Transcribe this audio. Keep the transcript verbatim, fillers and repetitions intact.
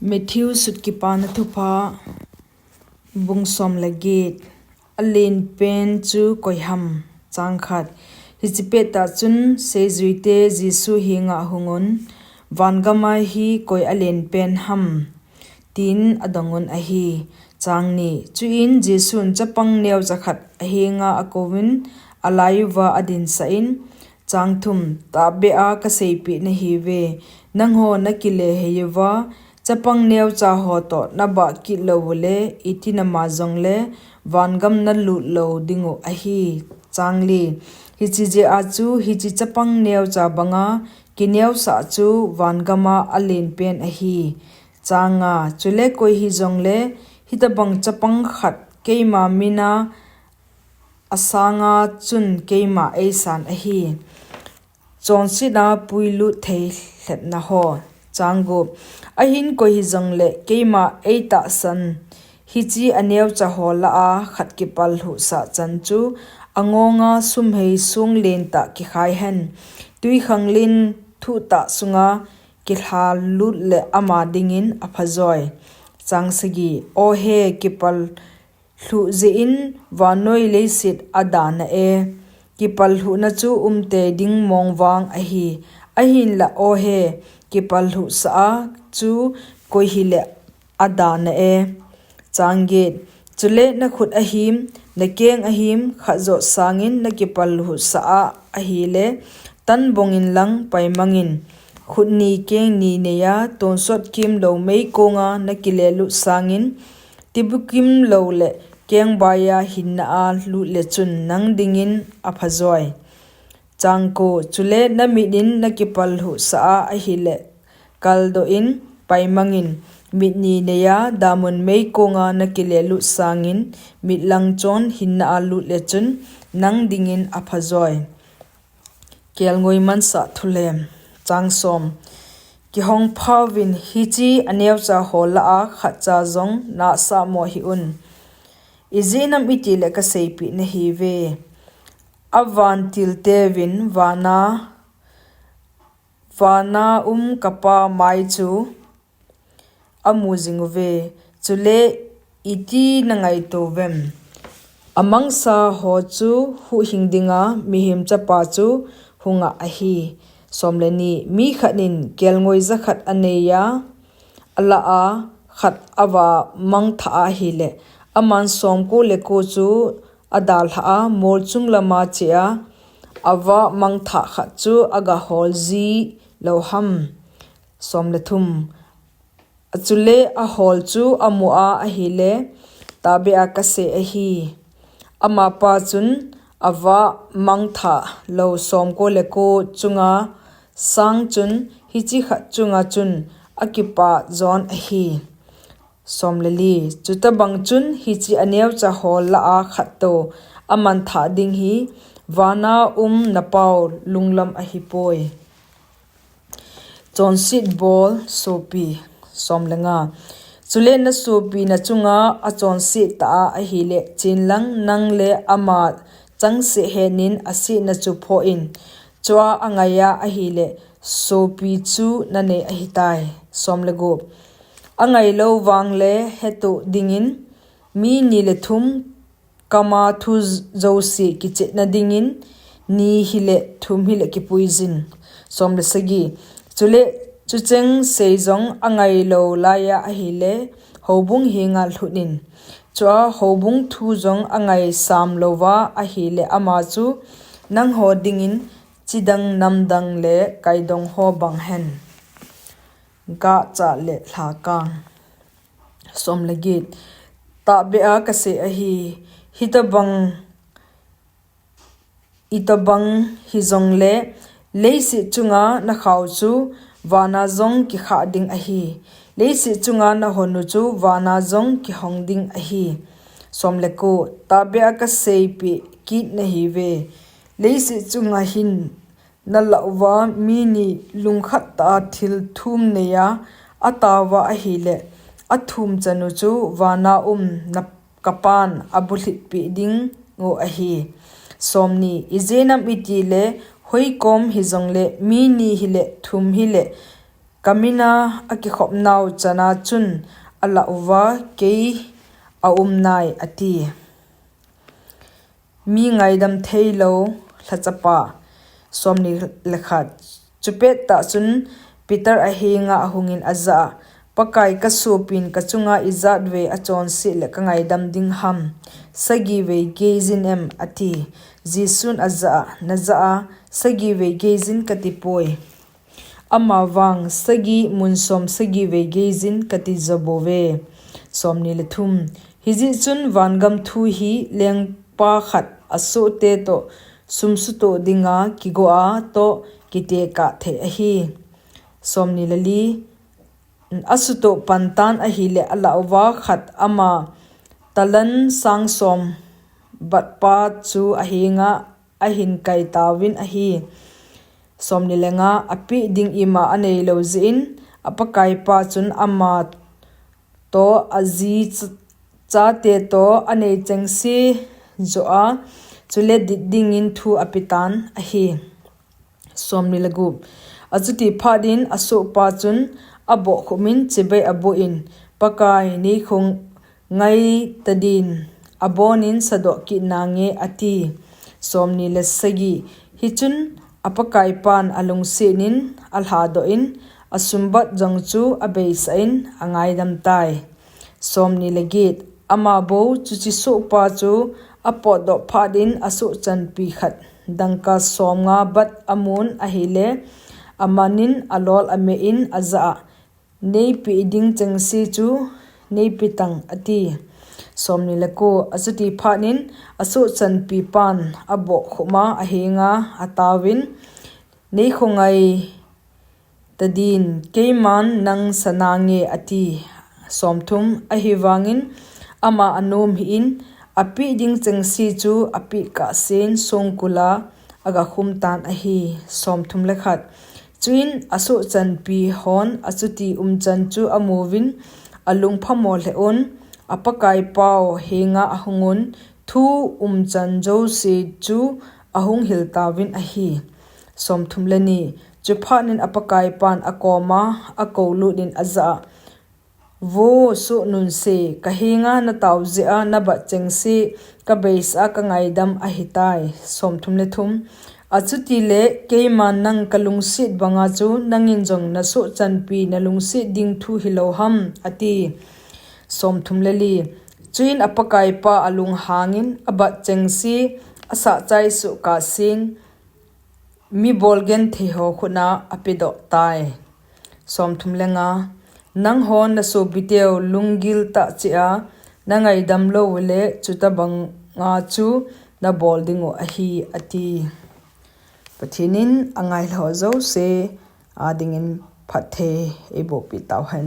Matthew sut Kipana Thupha, bung som le get. Alen pen chu koi ham? Chang khat. Hichi pettah chun seijuite Jesu henga ahungun, "Vangama hi koi alen pen ham?" tin adongun ahi. Chang ni. Chuin Jesun chapang neocha khat ahenga akouvin, alaiyuva adinsah in, "Chang thum, tahbeh a kaseipeh nahiuve, nangho nakile heiyuva, chapang neocha ho toh nabah kit lou uleh, iti nama jongle vangam nalut lou dingu ahi." Chang li. Hichi jeh a chu hichi chapang neocha banga kineosah chu vangama alen pen ahi. Chang nga. Chule koi hijongle hitabang chapang khat keima mina asanga chun keima eisan ahi. Chonsetna puilut thei lhepna ho. Chang gup. Ahin koi hijongle keima eitahsan hichi aneocha ho lah a khat kipallhuh sah chan chu angonga sum hei song lentah kikhai hen. Twikhanglen thuhtah sunga kilhalut le ama dingin aphajoi. Chang sagi. Ohe, kipallhuh jeh in vannoi leiset adana e. Kipallhuhna chu umtei ding mong vang ahi. Ahinla ohe, kipallhuh sah a chu koi hile adana e. Chang get. Chule nakhut ahim, nakeng ahim, khat joh sangin nakipallhuh sah a ahile, tan bongin lang paimangin. Khut ni keng ni neiya, tonsot kimlou meikonga nakilelut sangin, tibukim lou le kengbaiya hinna a lut le chun nang dingin aphajoi. Chang ko. Chule namit in nakipallhuh sah a ahile, kaldoh in paimangin. Mit ni neiya, damun meikonga nakilelut sangin, mitlang chon hinna a lut le chun nang dingin aphajoi. Kelngoi mansah thulem. Chang som. Kihong phauvin hichi aneocha ho lah a khatcha jong nasah mo hih un. Ijeh inem itile kaseipeh nahiuve, avantil teuvin vana, vana um kapa mai chu amu jinguve. Chule iti nangaito uvem? Amangsa ho chu huhhing dinga mihem chapa chu hunga ahi. Som le ni. Mi khat in kelngoi jakhat aneiya, alah a khat ava mangthah a ahile, aman somko le ko chu adalhah a, mol chung lama chea ava mangthah khat chu agahol ji lou ham? Som le thum. Achule ahol chu amu a ahile, tahbeh a kasei ahi, amapa chun ava mangthah lou somko le ko chunga sang chun hichi khat chunga chun akipah jon ahi. Som le li. Chutabang chun hichi aneocha ho lah a khat toh amanthah ding hi vana um napau lunglam ahipoi. Chonset bol sopi. Som le nga. Chule nasopi nachunga achonset tah a ahile, chenlang nang le ama changseh henin asetna chu phoh in, chua angaiya ahile, sopi chu nanei ahitai. Som le gup. Angailou vangle hetoh dingin, mi ni le thum kama thu jouse kichetna dingin, ni hile thum hile kipuijin. Som le sagi. Chule chucheng sei jong angailou laiya ahile, houbung henga lhut in, chua houbung thu jong angaisam louva ahile, ama chu nangho dingin chidang namdang le kaidong ho bang hen. Gahcha le lhakang. Som le get. Tahbeh a kasei ahi, hitabang, itabang hijongle, leiset chunga nakhao chu vana jong kikhah ding ahi. Leiset chunga nahonu chu vana jong kihong ding ahi. Som le ko. Tahbeh a kaseipeh kit nahiuve, leiset chunga hin nalah uva mi ni lungkhat tah a thil thum neiya ataova ahile, athum chanu chu vana um na kapan abulhitpeh dingu ahi. Som ni. Ijeh inem itile, hoikom hijongle, mi ni hile thum hile Kamina akikhopnau chana chun alah uva, kei aumnai, ati. Mi ngaidam theilou lhachapa. Somni le khat. Chupettah chun Peter ahenga ahungin ajah a, Pakai, kasopin kachunga ijat vei achonset le kangaidam ding ham? Sagi vei geijin em? ati. Jesun ajah a, Najah a sagi vei geijin katipoi. Amavang sagi mun som sagi vei geijin kati jobouve. Somni le thum. Hijeh chun vangam thu hi lengpa khat asohte toh sum sutoh dinga kigoa toh kitekah thei ahi. Somni le li. Asutoh pantan ahile alah uva khat ama talan sang som batpa chu ahenga ahin kaitauvin ahi. Somni le nga. Apeh ding ima aneilou jeh in apakaipa chun ama toh aji ch- chate toh anei chengse joh a, chule dit dingin thu apetan ahi. Somni le gup. Achuti phat in asohpa chun abohkhumin chibai abohin, Pakai, neikhongai tadin abonin sadoh kit nange, ati. Somni le sagi. Hichun apakaipan alungsetnin alhadoh in asumbat jong chu abeisah in angaidam tai. Somni le get. Amabou chuche sohpa chu apotdoh phat in asohchanpi khat dangka somnga bat amun ahile, amanin alol ameh in ajah a, Neipeh ding chengse chu neipeh tan, ati. Somni le ko. Achuti phat in asohchanpipan abohkhuma ahenga ataovin, Neikhongai tadin, keiman nang sa nange, ati. Somthum. Ahivangin ama anom hih in, apeh ding chengse chu apeh kahsen songkula agakhum tan ahi. Somthum le khat. Chuin asohchanpi hon achuti umchan chu amuvin alungphamo lheh un, apakaipau henga ahungun, thu umchan jouse chu ahung hiltauvin ahi. Somthum le ni. Chuphat in apakaipan akoma akoulut in ajah a, Vo, soh nunse, kahenga natao jeh a nabat chengse kabeisah a kangaidam ahitai. Somthum le thum. Achutile keiman nang kalungset banga chu nangin jong nasohchanpi nalungset ding thu hilou ham, ati. Somthum le li. Chuin apakaipa alunghangin abat chengse asahchai soh kahsen mi bolgenthei ho khutna apedoh tai. Somthum le nga. Nanghon nasopiteu lunggil tah cheh a nangaidam lou ule chutobanga chu nabol dingu ahi, ati. Pathen in angailhah jouse adingin phatthei eibohpeh tauhen.